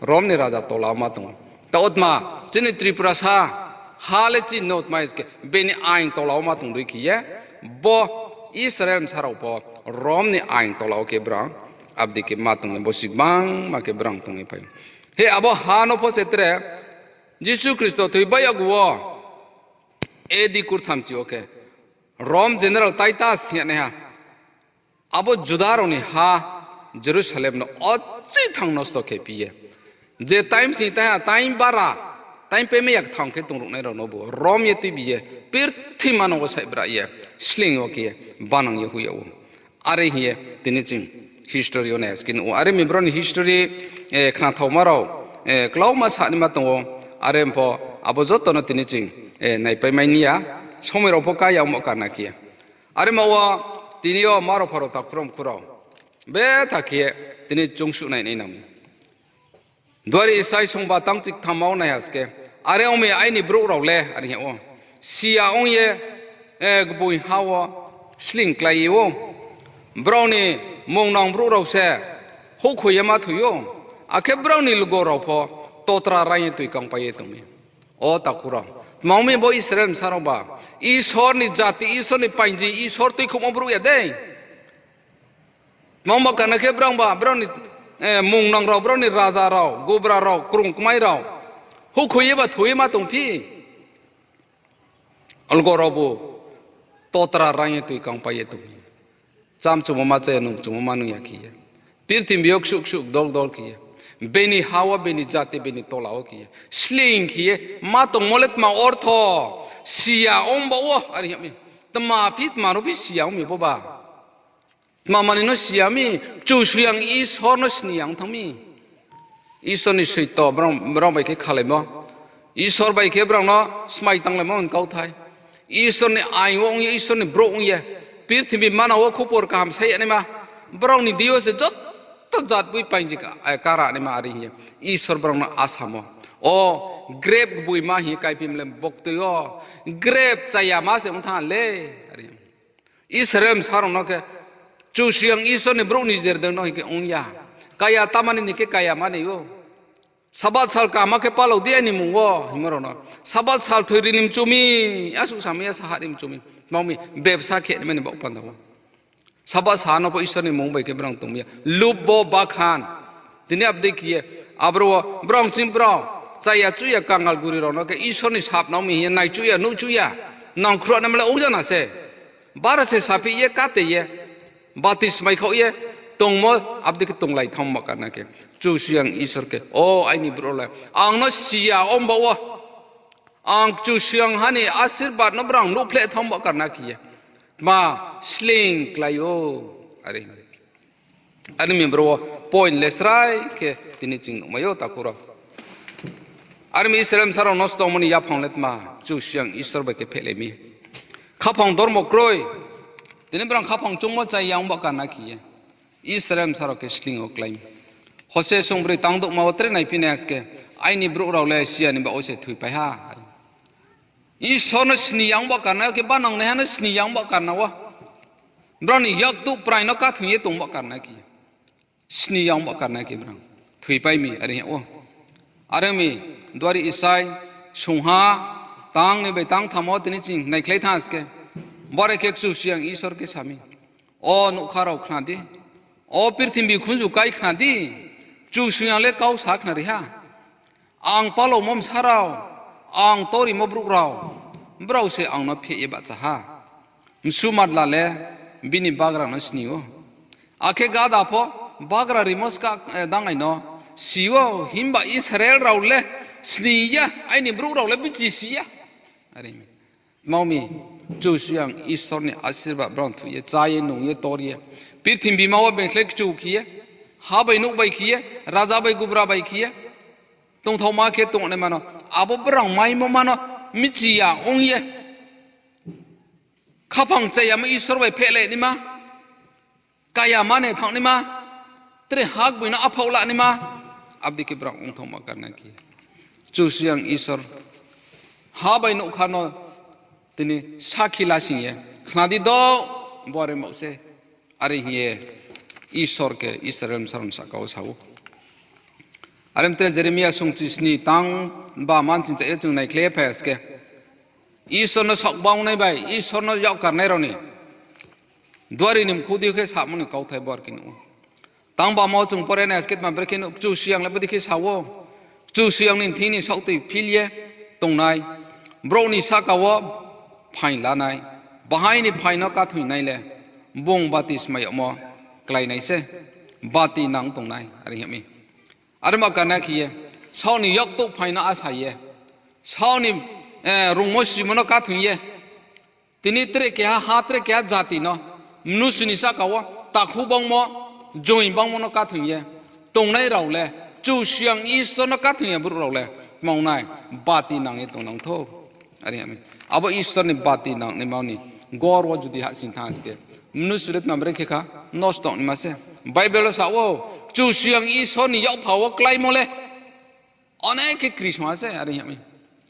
Rom ni raja tola wo ma tong ou. Taoh wo tma, chini Tripurasa ha le chini no tma se khe, bini ain tola wo ma tong dei khe ye, bo Israel bsa rao pho Rom ni ain tola wo khe brang, abdei khe ma tong ye, bo si gbangma khe brang tong ye phai ou. He abo ha no pho se tre, Jisu Khristo thoi bai yakgu wo, A D kurthamchi wo khe, Rom general Titus hing ye naiha, abo Juda rao ni ha Jerusalem no ochih thanng nosto khe phi ye. Je time sing taiha, time bara, time pemai ya kthang khe tongruhnai rao nobu rom ye tuibi ye, purthima no wo saihbra ye, sleing yo khe ye, banang ye hoih yag ou. Are hing ye tini ching history yo nai ha se khe nuh ou. Are mi bro ni history, eh, khnathaoma rao, eh, klauma sanaima tong ou. Are pho abo joto no tini ching, eh, naipaimai ni ya. Somoi rao pho ka ya ongmo karna khe ye. Are ma wo tini yo ma rao pha rao takhu rao mkhu rao betha khe ye tini chungsuh nai nai nang mi. Duari Isai songba tang chiktham wo nai ha se khe, are ong mi aini brouh rao le, are hing yag ou. Siya ong ye, eh, gboing ha wo sleing klái ou. Brao ni mungnang brouh rao se houhkhoi ye ma thoi ou. Akhe brao ni lugo rao pho totra raing ye toi kangpai ye tong mi. O takhu rao, tma ong mi bo Israel bsa rao ba, Isor ni jati, Isor ni painji, Isor tuikhouhmo brouh ya dei. Tma ong ba karna khe brao ba, brao ni, eh, mungnang rao, brao ni raja rao, gubra rao, krung kmai rao. Houhkhoi ye ba thoi ye ma tongphi. Algo rao bo totra rang ye toi kangpai ye tongphi. Cham chumo ma chaya, nung chumo ma nung ya khe ye. Purthimbi yo ksuh ksuh dol dol khe ye. Bini ha wo, bini jati, bini tola wo khe ye. Sleing khe ye, ma tongmo le tma ortho. Siya ong ba wo, are hing mi. Tma phi, tma no phi siya ong mi bo ba. Tma mani no siya mi, Kchusoyang Isor no sni ya ong thanng mi. Isor ni soito brao, brao bai khe khalaimo. Isor bai khe brao no smai tanglaimo hing kauthai. Isor ni aing wo ong ye, Isor ni brouh ong ye. Purthimbi mana wo khupor kaham sai ya naima. Brao ni deing yo se joto jat boi painji ka, eh, kara naima are hing ye. Isor brao no asamo. O, grep gboima hing ye kaiphi mle boktoi yo. Grep chayama se ong thanng le. Are hing. Israel bsa rao no khe, Kchusoyang Isor ni brouh ni jer dei no hing khe ong ya. Kaya tamani ni khe kaya mani ou. Sabath sal kaham khe palao di aini mmung wo, hingmo rao no. Sabath sal thoi ri ni mchu mi, asuh samai ya saha ri mchu mi. Tma ong mi, bebsa khe naima ni baoh panda wo. Sabath sa no pho Isor ni mmung bai khe brao tong mi ya. Lubbo bakhan. Tini abo dei khe ye, abro wo, brao ching brao, chaya chuh ya kangal guri rao no khe Isor ni sap nang mi hing ye, naichuh ya, nuhchuh ya, nangkhruh naima le ong ya na se. Bara se saphi ye, kate ye, bati smai khaoh ye, tongmo, abo dei khe tonglai thanng ba karna khe. Kchusoyang Isor khe, o aini brouh le, ang no siya ong ba wo. Ang Kchusoyang ha ni asirbad no brao nuhphleh thanng ba karna khe ye. Tma sleing klái ou, are. Are mi bro wo point le srai khe tini ching nuhmai ou takhu rao. Are mi Israel bsa rao nosto ongmo ni yaphang le tma, Kchusoyang Isor bai khe phehlai mi. Khaphang dormo kroi. Tini brao khaphang chungmo chaya ong ba karna khe ye. Israel bsa rao khe sleing yo klái mi. Hosea songbroi tang douhma wo tre naiphi nai aske, aini brouh rao le siya ni baoh wo se thoipai ha. Isor no sni ya ong ba karna khe, banang naiha no sni ya ong ba karna wo. Brao ni yaktuh prai no kathoing ye tong ba karna khe. Sni ya ong ba karna khe brao thoipai mi, are hing ou. Are mi, duari Isai, sungha, tang ni bai tang tham wo tini ching naikhlai thanng aske. Bore khe Kchusoyang Isor khe sa mi. O nougkha rao khna di. O purthimbi khunju kai khna di. Kchusoyang le kau sa khnari ha. Ang palaomo bsa rao, ang torimo brouh rao, brao se ang no pheh ye bahcha ha. Msu madla le bini bagra no sni ou. Akhe gada pho bagra rimo ska, eh, dangai no si ou, himba Israel rao le sni ya, aini brouh rao le bichi si ya. Are mi. Tma ong mi, Kchusoyang Isor ni asirbad brao thoi ye, chá ye, nung ye, tor ye. Purthimbi ma wo bengkhlai kchu khe ye, ha bai nouh bai khe ye, raja bai gubra bai khe ye. Tongthaoma khe tongnaima no, abo brao maimo ma no, michi ya ong ye. Khaphang chayama Isor bai phehlai naima. Kaya mani thanng naima, tre ha gboi no aphaoh la naima, abo dei khe brao ongthaoma karna khe. Kchusoyang Isor, ha bai nougkha no tini sakhi lasing ye, khna di do, bo are mao se, are hing ye, Isor khe Israel bsa rao ni sahka wo sa ou. Are mte Jeremia sungchisni tang ba manching cha ye chung naikhlai ye phai aske. Isor no saoh bangnai bai, Isor no yak karnai rao ni duari ni mkhu di khe samo ni kauthai bor khe nuh ou. Tang bamo chung pore nai aske tma brekhe nuh, Kchusoyang le bodei khe sa ou. Kchusoyang ni thing ni saohtoi phil ye tongnai. Brouh ni sahka wo phaing lanai. Bahai ni phaing no kathoingnai le bung bati smai yagmo kláinai se. Bati nang tongnai, are hing mi. Are ma karna khe ye, saoh ni yaktouh phaing no asa ye, saoh ni, eh, rungmo simo no kathoing ye, tini tre keha ha, tre keha jati no, mnusu ni sahka wo, takhu bangmo, joing bangmo no kathoing ye tongnai rao le, Kchusoyang Isor no kathoing ye brouh rao le, tma ong nai, bati nang ye tongnang thou. Are hing mi. Abo Isor ni bati nang naima ni gor wo judi hahsing thanng aske, mnusu le tma brekhe kha, nosto ong naima se. Bible wo sa ou, Kchusoyang Isor ni yakpha wo kláimo le onek khe krisma se, are hing mi.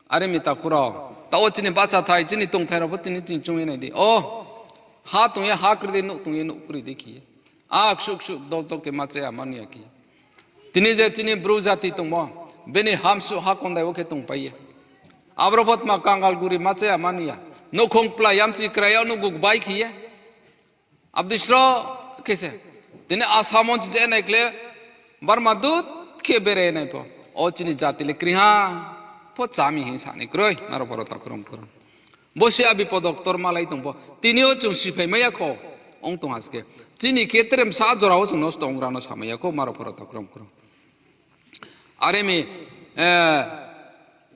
Are mi takhu rao, taoh wo chini bahchathai, chini tongthai rao pho tini ching chung ye nai di. O, ha tong ye ha kri di, nouh tong ye nouh kri di khe ye. A ksuh ksuh dol dol khe ma chaya ma nuh ya khe. Tini je chini Bru jati tongmo, bini hamsuh ha kondai wo khe tongpai ye. Abro pho tma kangal guri ma chaya ma nuh ya. Nouhkhong kpla yamchi krai yag nouhgu gbai khe ye. Abo dei sro khe se. Tini Assam wo chi je nai khle, Burma dut khe bere nai pho. O chini jati le kri ha. Pho chami hing sa ni kroi, aro pho ro takhu rom kro. Bo se a bipod doctor malai tong pho. Tini yo chung siphai mai ya kho. Ong tong ha se khe. Chini khe tre bsa jora wo chung nosto ong gra no samai ya kho, aro pho ro takhu rom kro. Are mi, eh,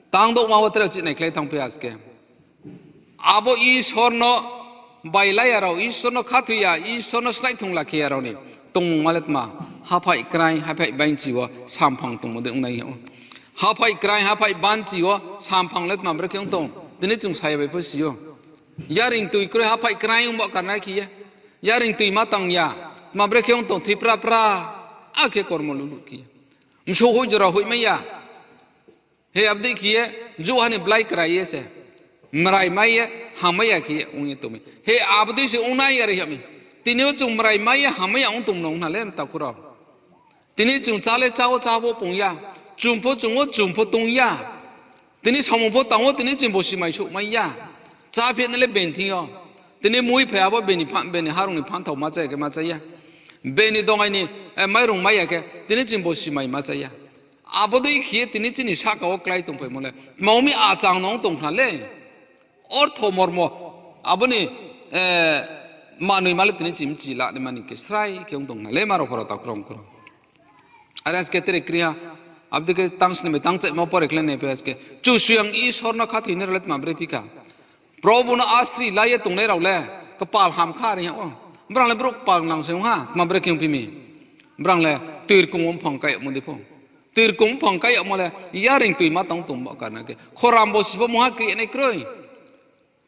tang douhma wo tre chih nai khlai thang phi aske. Abo Isor no bailai ya rao, Isor no khathoi ya, Isor no snaih thung la khe ya rao ni tongmung ma le tma, haphaih krai, haphaih banchi wo samphang tongmo de ong nai ou. Haphaih krai, haphaih banchi wo samphang le tma brekhe ong tong, tini chung sa ya bai pho si ou. Yaring tui kroi haphaih krai ong ba karna khe ye. Yaring tui ma tang ya, tma brekhe ong tong, thoi pra pra, akhe kormo lulu khe ye. Msouh hoih jora hoih mai ya. He abo dei khe ye, juha ni blai krai ye se. Mrai mai ye, hamai ya khe ye ong ye tong mi. He abo dei se ong nai are hing mi. Tini yo chung mrai mai ye, hamai ya ong tong nung hna le, mtakhu rao. Tini chung chá le chá wo, chá wo pung ya. Chung pho chung wo, chung pho tong ya. Tini samung pho tang wo, tini ching bosi mai souh mai ya. Chá phi na le beni thing yo. Tini mui phai abo beni pha-, beni harong ni phanthao ma chá ya khe ma chá ya. Beni dongai ni, eh, mairung mai ya khe, tini ching bosi mai ma chá ya. Abo dei khe ye tini chini sahka wo klái tongphaimo le. Tma ong mi achang no ong tong khna le. Ortho mormo, abo ni, eh, manoi ma le tini ching mchi la ni mani khe srai khe ong tong khna le, aro pho ro takhu rom kro. Are aske tre kri ha, abo dei khe tang sni bai tang chaihmo pore khlai nai phi aske. Kchusoyang Isor no khathoi nai rao le tma bre phi kha. Probu no asri la ye tongnai rao le, kpal ham kha are hing ou. Brang le brouh kpal nang se ong ha, tma bre khe ong phi mi. Brang le tuirkong wo mphang kai yagmo dei pho. Tuirkong mphang kai yagmo le, yaring tui ma tang tong ba karna khe. Khoram bo si bo mungha kri nai kroi.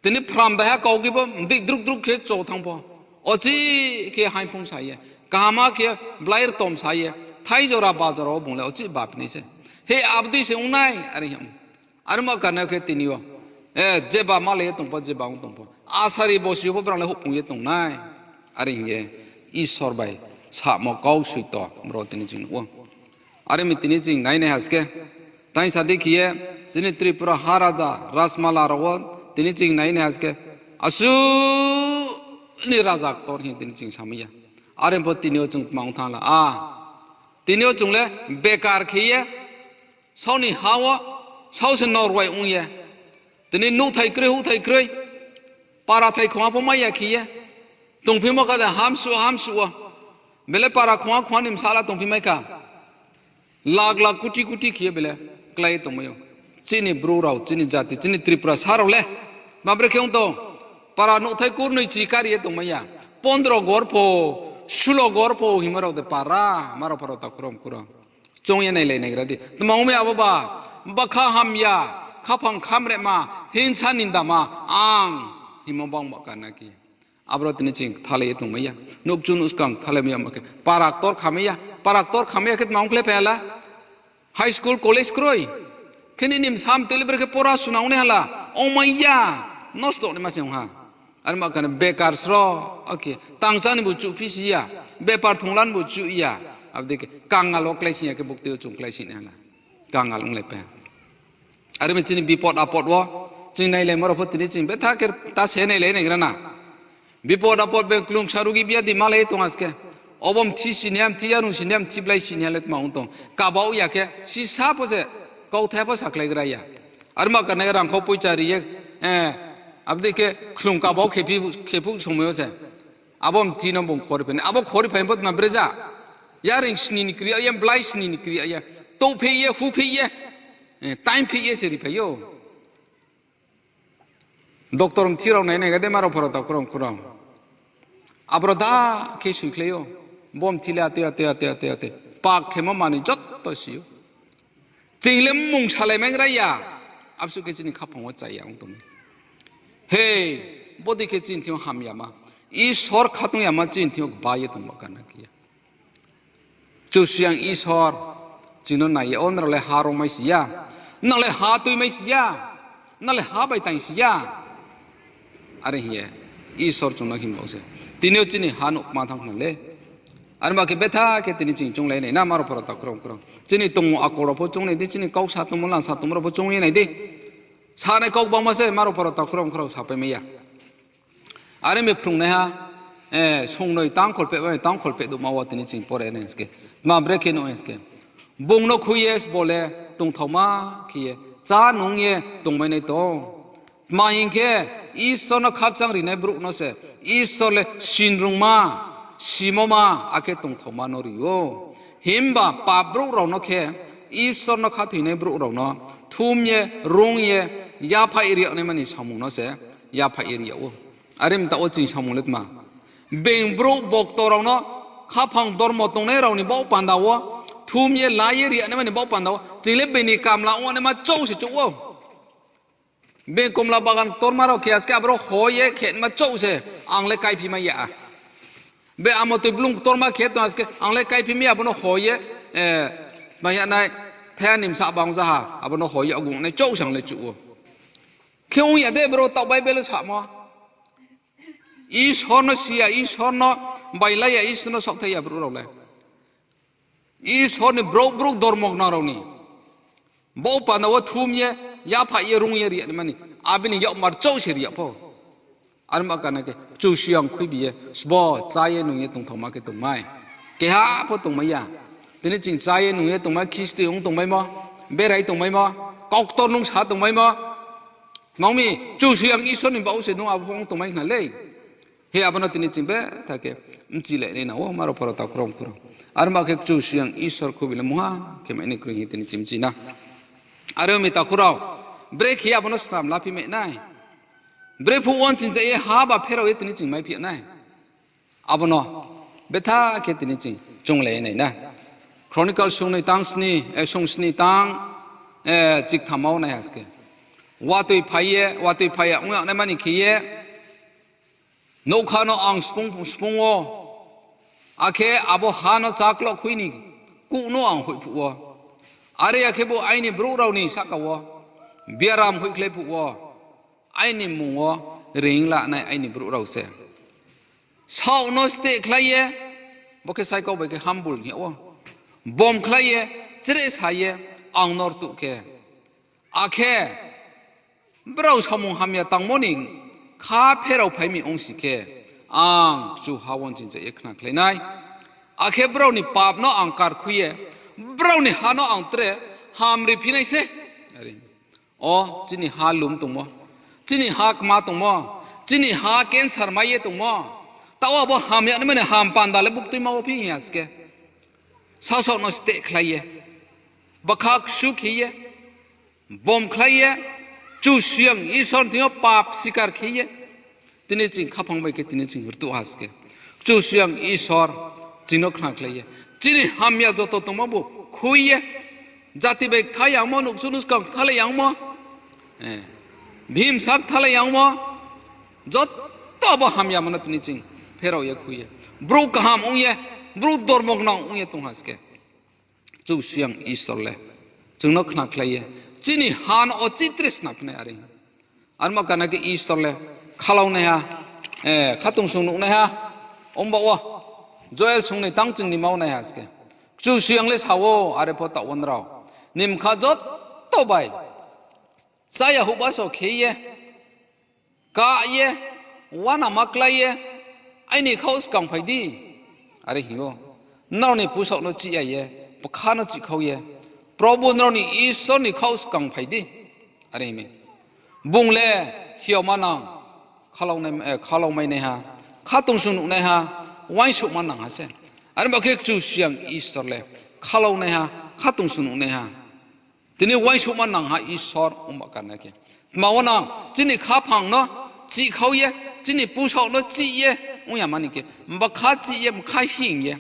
Tini phram daiha kau khe bo, mdik druk druk khe cho thanng pho. Ochi khe haingphung sa ye. Kaham khe blai rtom sa ye. Thai jora ba jora wo bung le ochi ba phi nai se. He abo dei se ong nai, are hing ou. Are ma karna khe tini yo. Eh, jeba malai ye tong pho, jeba ong tong pho. Asari bo si pho brang le houhpung ye tong nai. Are hing ye, Isor bai samo kau soito, bro tini ching nuh ou. Are mi tini ching nai nai ha se khe. Tang sa di khe ye, chini Tripura ha raja, Rajmala rao wo, tini ching nai nai ha se khe. Asuh ni raja ktor hing tini ching samai ya. Are pho tini yo chung tma ong thanng la. A, tini yo chung le bekar khe ye, sao ni ha wo, sao se norwai ong ye. Tini nouhthai kroi, houhthai kroi. Para thai khongha pho mai ya khe ye. Tongphimo ka de hamsuh, hamsuh wo. Bele para khongha, khongha ni bsala tongphi mai kha. Lakh lakh, kuti kuti khe ye bele klái ye tongmai ou. Chini Bru rao, chini jati, chini Tripura sa rao le. Tma bre khe ong tong. Para nouhthai kurnoi chi kari ye tongmai ya. Pondro gor pho, sulo gor pho hingmo rao de para, aro pho ro takhu rom kro. Choung ye nailai naigra di. Tma ong mi abo ba, bakha hamya, khaphang khamrema, hingsa nindama, ang, hingmo bang ba karna khe. Aboro tini ching kthalai ye tongmai ya. Nouhkchu nouhskang kthalai mai ya ma khe. Para ktor khamai ya. Para ktor khamai ya khe tma ong khle phai ha la. High school, college kroi. Khe nini bsa mtoi le brekhe pora suna ong nai ha la. Ongmai ya. Nosto ni ma se ong ha. Are ma khe bekar sro, okay. Tangcha ni bu chuh phi si ya. Bepar thongla ni bu chuh ya. Abo dei khe kangal wo klái sing ya khe buktui yo chung klái sing nai ha la. Kangal onglai pai. Are mi chini bipod apod wo, chini nailaimo rao pho tini ching betha khe ta se nailai naigra na. Bipod apod bengklung sa rugi biadi malai tong ha se khe. Obo mthi sini ha, mthi yarung sini ha, mthi blai sini ha le tma ong tong. Kabau ya khe, sisa pho se, kauthai pho sakhlaigra ya. Are ma karna rangkhau poicha ri ye, eh, abo dei khe khlung kabau khephi, khephuh somoi yo se. Abo mthi no bung khori phai nai. Abo khori phai pho tma bre ja. Yaring sini ni kri ya, blai sini ni kri ya. Touhpheh ye, hupheh ye, eh, taingpheh ye se riphai ou. Doctor mthi rao nai naigra de aro pho ro takhu rom kro. Aboro da khe soikhlai ou. Bo mthi le ate, ate, ate, ate, ate. Pak khemo manoi joto si ou. Ching le mmung salai maigra ya. Absuh khe chini khaphang wo chaya ong tong mi. He, bodei khe chini thing yo hamyama. Isor khatung yama chini thing yo gba ye tong ba karna khe ya. Kchusoyang Isor, chini no nai ye, o nrao le ha rong mai si ya. Nrao le ha tui mai si ya. Nrao le ha bai taing si ya. Are hing ye, Isor chung no himba se. Tini yo chini ha nouh kma thanng khna le. Are ba khe betha khe tini ching chounglai nai na aro pho ro takhu rom kro. Chini tongmung akol rao pho choung nai di, chini kau sa tongmung, la sa tongmung rao pho choung ye nai di. Sanai kau gbangma se, maro paro takhurao mkhrao sapai mai ya. Are mi phrungnaiha, eh, songnoi tang kholpheh bai tang kholpheh duma wo tini ching pore nai hing se khe. Tma brekhe nuh hing se khe. Bung no khui ye sbo le tongthaoma khe ye, chá nung ye tongmai nai tong. Tma hing khe, Isor no khakchang rinai brouh no se, Isor le sinrungma, simoma, akhe tongthaoma no ri ou. Himba pap brouh rao no khe, Isor no khathoinai brouh rao no, thum ye, rung ye, yaphaih ri yag naima ni samung no se, yaphaih ri yag ou. Are mta wo chini samung le tma. Being brouh bokto rao no, khaphang dormo tongnai rao ni baoh panda wo, thum ye, la ye ri yag naima ni baoh panda wo, ching le being ni kamla ong naima chouh se chouh ou. Being komla bagan ktorma rao khe aske aboro ho ye khe naima chouh se, ang le kaiphi mai ya. Be amo toi blung ktorma khe tong aske, ang le kaiphi mai ya, abo no ho ye, eh, mai ya nai, thaya nimsa bang zaha, abo no ho ye agung nai chouh se ang le chouh ou. Khe ong ya de bro, taoh Bible wo samo. Isor no si ya, Isor no bailai ya, Isor no saohthaih ya brouh rao le. Isor ni brouh brouh dormo gnang rao ni baoh panda wo thum ye, yaphaih ye, rung ye ri yag naima ni. Abini yakmar chouh se ri yag pho. Are ma kana khe, Kchusoyang khuibi ye, sbo chá ye nung ye tongthaoma khe tongmai. Keha pho tongmai ya. Tini ching chá ye nung ye tongmai, khisti ong tongmaimo, berai tongmaimo, kauktor nung sa tongmaimo. Tma ong mi, Kchusoyang Isor ni baoh se nung abo pho ong tongmai khna lei. He abo no tini ching betha khe bchi lai nai nang ou, maro paro takhurao mkhrao. Are ma khe Kchusoyang Isor khuibi le mungha khe mai ni kroi hing tini ching bchi na. Are mi takhurao, brekhe abo no snam laphi mai nai. Brephuh wo ching cha ye ha ba pherao ye tini ching maiphi nai. Abo no betha khe tini ching chounglai nai na. Chronicle songnoi tang sni, eh, song sni tang, eh, chiktham wo nai ha se khe. Watoi phai ye, watoi phai ya ong yag naima ni khe ye, nougkha no ang spung, spung wo, akhe abo ha no chá kloh khui ni kuh no ang hoihphuh wo. Are ya khebu aini brouh rao ni sahka wo biaram hoihkhlai phuh wo, aini mmung wo reing la nai aini brouh rao se. Saoh no steh khlai ye, bo khe sai kau bai khe humble hing yag ou. Bom khlai ye, chrehsa ye, ang no rtuh khe. Akhe, brao samung hamya tangmo ni kha pherao phai mi ongsi khe, ang kchuha wo ching cha ye khna khlai nai. Akhe brao ni pap no ang karkhui ye, brao ni ha no ang tre hamriphi nai se. Are. O, chini ha lum tongmo, chini ha kma tongmo, chini ha cancer mai ye tongmo, taoh abo hamya naima ni ham panda le buktuima wo phi hing ya se khe. Sasaoh no steh khlai ye, bkha ksu khe ye, bom khlai ye, Kchusoyang Isor ni thing yo pap sikar khe ye, tini ching khaphang bai khe tini ching rtuh ha se khe. Kchusoyang Isor ching no khna khlai ye, chini hamya joto tongmo bu khui ye, jati bai ktha yangmo, nouhkchu nuskang kthalai yangmo, eh, bhimsa kthalai yangmo, joto bo hamyamo no tini ching pherao ye khui ye, brouh kaham ong ye, brouh dormo gnang ong ye tong ha se khe. Kchusoyang Isor le chung no khna khlai ye, chini ha no o chitre snaphi nai are. Are ma kana khe Isor le khalao naiha, eh, khatungsung nuh naiha, omba wo, Joel songnoi tang ching ni ma wo nai ha se khe. Kchusoyang le sa ou, are pho taoh wo nrao ni bkha joto bai chaya houhbaso khe ye, ka ye, uanama klái ye, aini khaoh skang phai di, are hing ou. Nrao ni pusaoh no chih ya ye, bkha no chihkhau ye, Probu nrao ni Isor ni khaoh skang phai di, are hing mi. Bung le hiaoma nang, khalao nai, eh, khalao mai naiha, khatungsung nuh naiha, uaingsouhma nang ha se. Are ba khe Kchusoyang Isor le khalao naiha, khatungsung nuh naiha. Tini uaingsouhma nang ha Isor ongba karna khe. Tma wo nang chini khaphang no chihkhau ye, chini pusaoh no chih ye, ong ya mani khe, bkha chih ye, bkha hing ye,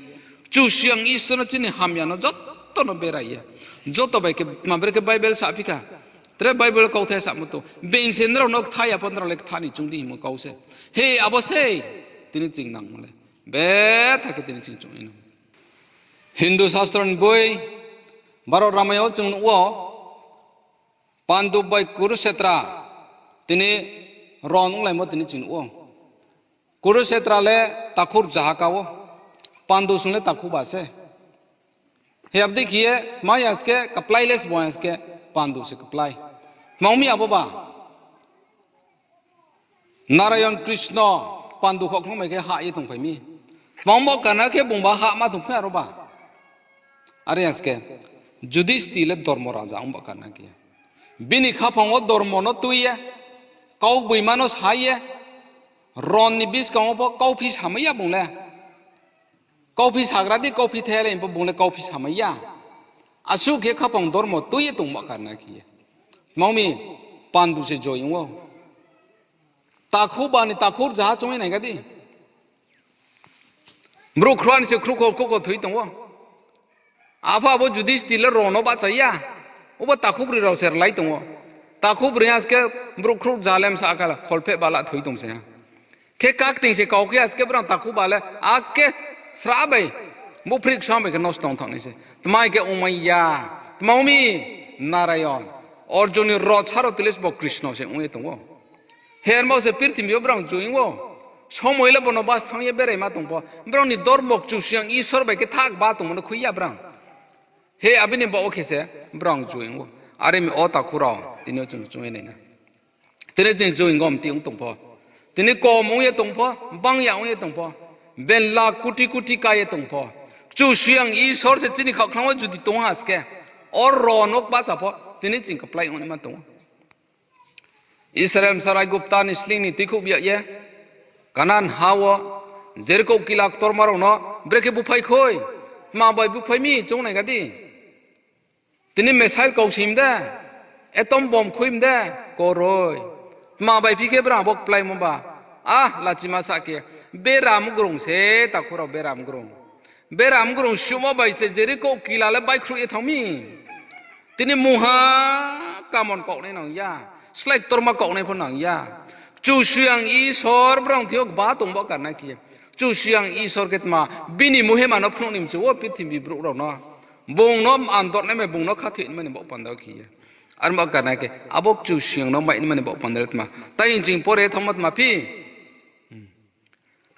Kchusoyang Isor no chini hamya no joto no berai ye, joto bai khe, tma brekhe Bible saphi kha. Tre Bible kauthai samo to, being se nrao no ktha ya pho nrao le ktha ni choung di hingmo kau se. He, abo sei, tini ching nangmo le betha khe tini ching choung nai. Hindu sastro ni boi, Bharot Ramayana wo chung nuh ou, Pandu bai Kurukshetra, tini ron onglaimo tini ching nuh ou. Kurukshetra le takhu rzaha ka ou, Pandu song le takhu ba se. He abdei khe ye, tma ya se khe, kaplai le sbo ya se khe, Pandu se kaplai. Tma ong mi abo ba? Narayon Krishna Pandu khaohkhlung bai khe hah ye tongphai mi. Tma ong ba karna khe bungba hah ma tongphai aro ba. Are ya se khe, Judhisti le dormo raja ong ba karna khe, bini khaphang wo dormo no tui ye, kau gboima no sa ye, ron ni buskang wo pho kauphi samai ya bung le. Kauphi sagra di, kauphi thai le bo bung le kauphi samai ya. Asuh khe khaphang dormo tui ye tong ba karna khe ye. Tma ong mi, Pandu se joy ong ou. Takhu ba ni takhu rzaha choung ye nai ga di. Brouh khruh ni se khruhkhol khruhkhol thoi tong ou. Apha abo Judhisti le ron no bahcha ya. Obo takhu broi rao se rlai tong ou. Takhu broi ha se khe brouh khruh rzaha le msa kha la, kholpheh ba la thoi tong se ha. Khe kakting se kau khe ha se khe brang takhu ba le, ake sra bai, buphrih ksa bai khe nosto ong thanng nai se. Tma khe ongmai ya, tma ong mi, Narayon. Arjun ni roth sa rao tile se bo Krishna se ong ye tong ou. Hermo se purthimbi yo brang joy ong ou. Somoi le bono bas thanng ye beraima tong pho, brao ni dormo Kchusoyang Isor bai khe thak ba tongmo no khui ya brang. He abini baoh wo khe se brang joy ong ou. Are mi o takhu rao, tini yo chung chung ye nai na. Tini ching joy ong gom ti ong tong pho, tini kom ong ye tong pho, bang ya ong ye tong pho, ben lakh koti koti ka ye tong pho, Kchusoyang Isor se chini khaohkhlung wo judi tong ha se khe, o ron no bahcha pho tini ching kaplai ong naima tong ou. Israel bsa Aigupta ni sleing ni tuikhouh bi yag ye, Kanan ha wo, Jeriko kila ktorma rao no brekhe búphai khui, tma bai búphai mi choung nai ga di. Tini missile kau si mi de, atom bomb khui mi de, koroi. Tma bai phi khe brang abo kplaimo ba. Ah, lachima sa khe, bera mgrung se, takhu rao bera mgrung. Bera mgrung suhmo bai se Jeriko kila le baikhruh ye thanng mi. Tini mungha kamon kaohnai nang ya, slái ktorma kaohnai pho nang ya. Kchusoyang Isor brang thing yo kba tong ba karna khe ye. Kchusoyang Isor khe tma, bini muhima no phnuh ni mchu wo purthimbi brouh rao no. Bung no andor nai mai, bung no khathoi nai mai ni baoh panda khe ye. Are ba karna khe, abo Kchusoyang no mai nai mai ni baoh panda le tma. Tai ching pore thanngmo tma phi.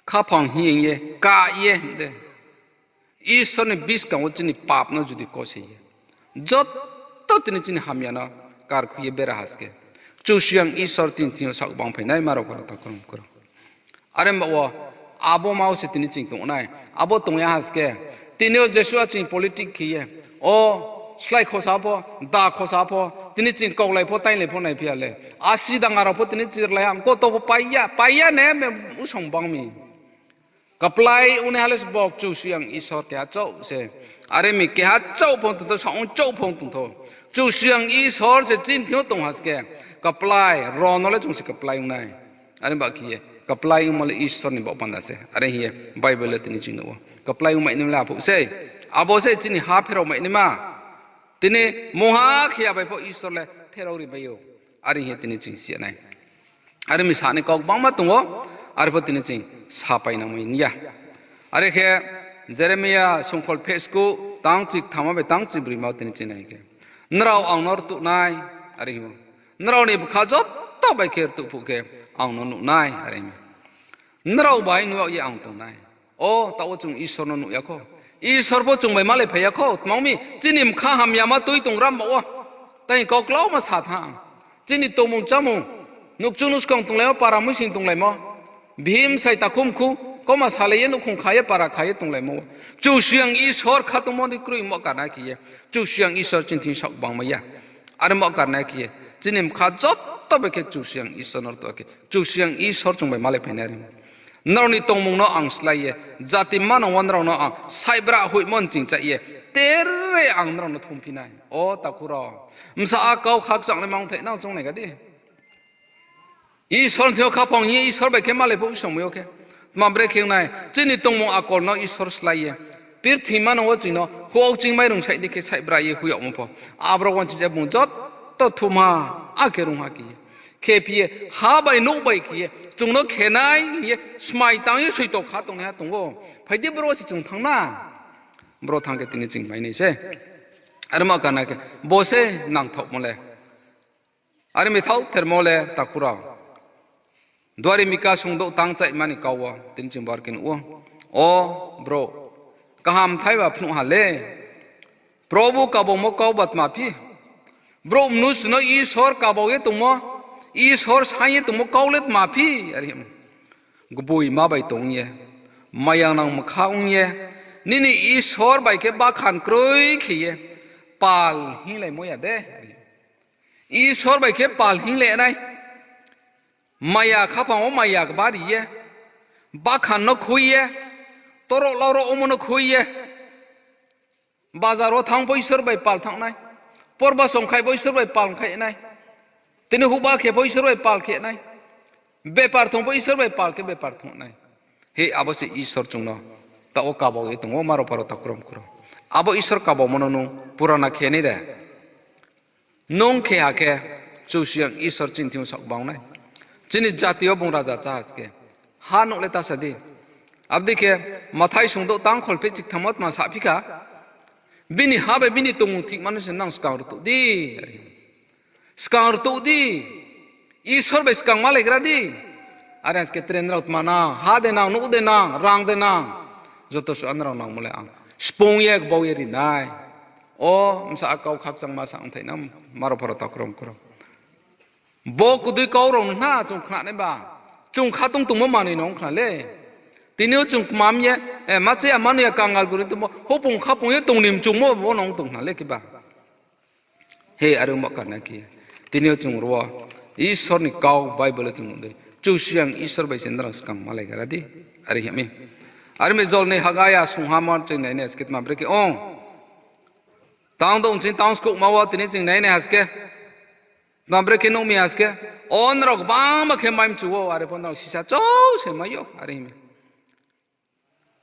Khaphang hing ye, ka ye, de. Isor ni buskang wo chini pap no judi kose ye, joto tini chini hamya no karkhui ye bera ha se khe, Kchusoyang Isor tini thing yo saoh bang phai nai ma rao pho rao ta khorang khorang. Are ba wo, abo ma wo se tini ching tong nai. Abo tong ya ha se khe, tini yo jesuh a ching politic khe ye, o slái khosa pho, da khosa pho, tini ching kaulai pho, tainglai pho naiphi ya le. Asi dang arao pho tini chirlai ha, koto pho pai ya, pai ya ne me usong bang mi. Kaplai ongnaiha le se bo Kchusoyang Isor keha chouh se. Are mi keha chouh phong tongthou, saong chouh phong tongthou. Kchusoyang Isor se chini thing yo tong ha se khe, kaplai, ron no le chung se kaplai ong nai. Are ba khe ye, kaplai ongmo le Isor ni baoh panda se. Are hing ye, Bible le tini ching nuh ou. Kaplai ongmai nai le aphuh sei. Abo se chini ha pherao mai naima. Tini mungha khe ya bai pho Isor le pherao ri mai ou. Are hing ye tini ching si ya nai. Are mi sa ni kau gbangma tong ou, are pho tini ching sapai nangmai ya. Are khe Jeremia songkhol pheh skuh, tang chitham bai tang chibroima wo tini ching nai khe, nrao ang no rtuh nai, are hing ou. Nrao ni bkha joto bai khe rtuh phuh khe ang no nuh nai, are hing ou. Nrao bai nuh yag ye ang tong nai. O, taoh wo chung Isor no nuh ya khou. Isor pho chung bai malai phai ya khou. Tma ong mi, chini bkha hamyama tui tong ram ba wo. Tai kau klauma sa tha. Chini tongmung chámung, nouhkchu nouhskang tonglaimo, para muising tonglaimo, bihih bsai takhu mkhu, kauma salai ye nouhkhong kha ye, para kha ye tonglaimo wo, Kchusoyang Isor kha tongmo ni kroi mo karna khe ye, Kchusoyang Isor chini thing saoh bangmai ya. Are mo karna khe ye, chini bkha joto bai khe Kchusoyang Isor no rtuh khe, Kchusoyang Isor chung bai malai phainai ri. Nrao ni tongmung no ang slái ye, jati manang wo nrao no ang saibra hoihmo nching chai ye, tere ang nrao no thumphi nai. O takhu rao, bsa a kau khakchang le mangthai nang choung nai ga di. Isor ni thing yo khaphang hing ye Isor bai khe malai phuh songmai yo khe, tma brekhe ong nai, chini tongmung akol no Isor slái ye, purthima no wo ching no huaokching mairung saih di khe saibra ye hoih yagmo pho, abrao wo nching je bung joto thumha, akhe rungha khe ye, khephi ye, ha bai nouh bai khe ye, chung no khenai hing ye smai tang ye soito kha tongnaiha tong ou. Phai di, bro se chung thanng na. Bro thanng khe tini ching mai nai se. Are ma karna khe, bo se nangthaohmo le. Are mi thaoh thermo le takhu rao. Duari Mika songdouh tang chaihma ni kau wo tini ching bar khe nuh ou. O bro, kaham thai ba phnuh ha le. Probhu kabaumo kau ba tma phi? Brouh mnusu no Isor kabau ye tongmo, Isor saing ye tongmo kau le tma phi, are hing. Gboima bai tong ye, maya nang mkha ong ye, nini Isor bai khe bakhan kroi khe ye pal hinglaimo ya de. Isor bai khe pal hinglai nai. Maya khaphang wo maya kbari ye, bakhan no khui ye, toro lauro omo no khui ye, bazar wo thanng pho Isor bai pal thanng nai, porba songkhai pho Isor bai pal khai nai, tini huhba khe pho Isor bai pal khe nai, bepar thong pho Isor bai pal khe bepar thong nai. He, abo se Isor chung no taoh wo kabau ye tong ou, maro pharo takhu rao mkhu rao. Abo Isor kabaumo no nung purana khe nai de? Nung khe ha khe, Kchusoyang Isor chini thing yo saoh bang nai. Chini jati yo bung raja chá ha se khe, ha nuh le ta sa di. Abo dei khe, Mathai sungdouh tang kholpheh chiktham wo tma saphi kha, bini ha bai bini tongmung thihma no se nang skang rtuh di. Skang rtuh di. Isor bai skang malaigra di. Are ha se khe tre nrao tma nang, ha de nang, nouh de nang, rang de nang, joto suh nrao nangmo le ang sphung ye gbau ye ri nai. O, bsa a kau khakchangma sa ongthai na, maro pharo takhu rao mkhu rao. Bo kdui kau rao no hna chung khna nai ba, chung khatong tongmo manoi no ong khna le. Tini yo chung kmam ye, eh, ma che ya manoi ya kangal guri tongmo, hopung khapung ye tong ni mchungmo bo no ong tong khna le khe ba. He, are ongmo karna khe, tini yo chung ro wo Isor ni kau Bible wo chung nuh dei, Kchusoyang Isor bai se nrao skang malaigra di, are hing mi. Are mi jol ni Haggai ya sungha mo ching nai nai ha se khe tma brekhe ong. Tang dong ching tang skouhma wo tini ching nai nai ha se khe, tma brekhe nuh mi ha se khe, o nrao gbangma khe mai mchu ou, are pho nrao sisa chou se mai ou, are hing mi.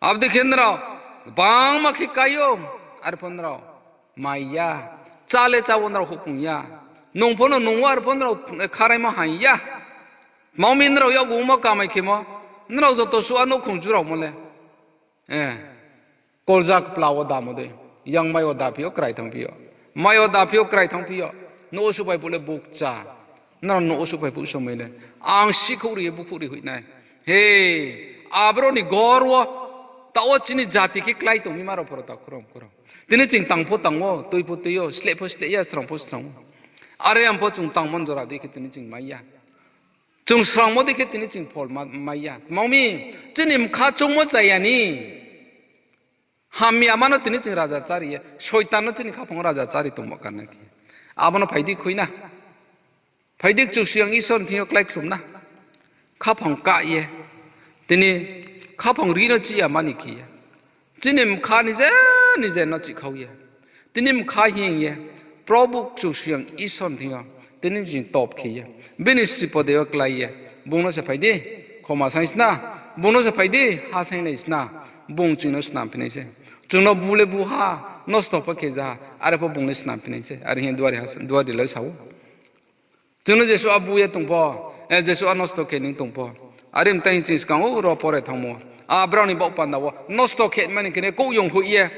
Abo dei khe nrao gbangma khe kai ou, are pho nrao mai ya. Chá le chá wo nrao houhpung ya. Nung pho no nung ou, are pho nrao kharaimo haing ya. Tma ong mi nrao yakgu ongmo kamai khemo, nrao joto suh a nouhkhong juraomo le, eh, kolja kpla wo damo dei, yang mai wo daphi yo krai thanngphi yo. Mai wo daphi yo krai thanngphi yo. Nouh wo suhphai phuh le bukcha. Nrao nouh wo suhphai phuh somoi le, ang sikhouh ri ye bukhouh ri hoih nai. He, aboro ni gor wo, taoh wo chini jati khe klái tong mi maro pharo takhu rao mkhu rao. Tini ching tang pho tang ou, tui pho tui ou, sleh pho sleh ya, srang pho srang ou. Are ang pho chung tangmo ni jora dei khe tini ching mai ya. Chung srangmo dei khe tini ching phol ma-, mai ya. Tma ong mi, chini mkha choungmo chaya ni. Hamyama no tini ching raja chári ye, Soitan no chini khaphang wo raja chári tongmo karna khe. Abo no phai di khui na. Phai di Kchusoyang Isor ni thing yo kláikhlum na. Khaphang kah ye. Tini khaphang ri no chih ya mani khe ye, chini mkha nije nije no chihkhau ye, tini mkha hing ye, Probhu Kchusoyang Isor ni thing yo tini ching top khe ye, bini sripode yo klái ye, bung no se phai di, khoma saing sna, bung no se phai di, ha sainglai sna, bung ching no snamphi nai se. Chung no bu le bu ha, nosto pho khe ja ha, are pho bung le snamphi nai se, are hing ye duari ha, duari le sa ou. Chung no jesuh a bu ye tong pho, eh, jesuh a nosto khe ning tong pho. Are mtai hing ching skang ou ro pore thanngmo. A brao ni baoh panda wo nosto khe mani khe ne kouhyong hoih ye,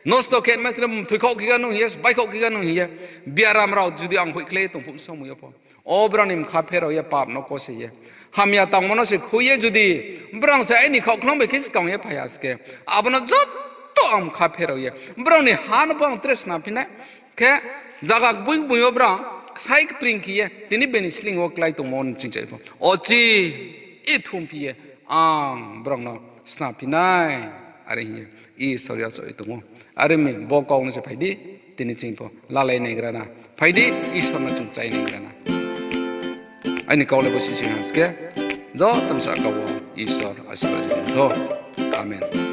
nosto khe mani khe ne mthoi khaoh khe ga nung hing ye, sbai khaoh khe ga nung hing ye, biaram rao judi ang hoihkhlai ye tong phuh somoi yo pho, o brao ni mkha pherao ye pap no kose ye, hamya tangmo no se khui ye judi brao se aini khaohkhnang bai khe skang ye phai ha se khe, abo no joto ang mkha pherao ye, brao ni ha no pho ang tre snamphi nai. Khe zaga gboi gboi yo brao kthai kpring khe ye, tini bini sleing wo klái tongmo ni chingchai pho, o chi, i thumphi ye, ang brao no snamphi nai, are hing ye Isor yachaoh ye tong ou. Are mi bo kau no se phai di, tini ching pho lalai naigra na. Phai di, Isor no chung chai naigra na. Aini kau le bo sising ha se khe, joto ni sahka wo Isor asirbad ri tho. Amen.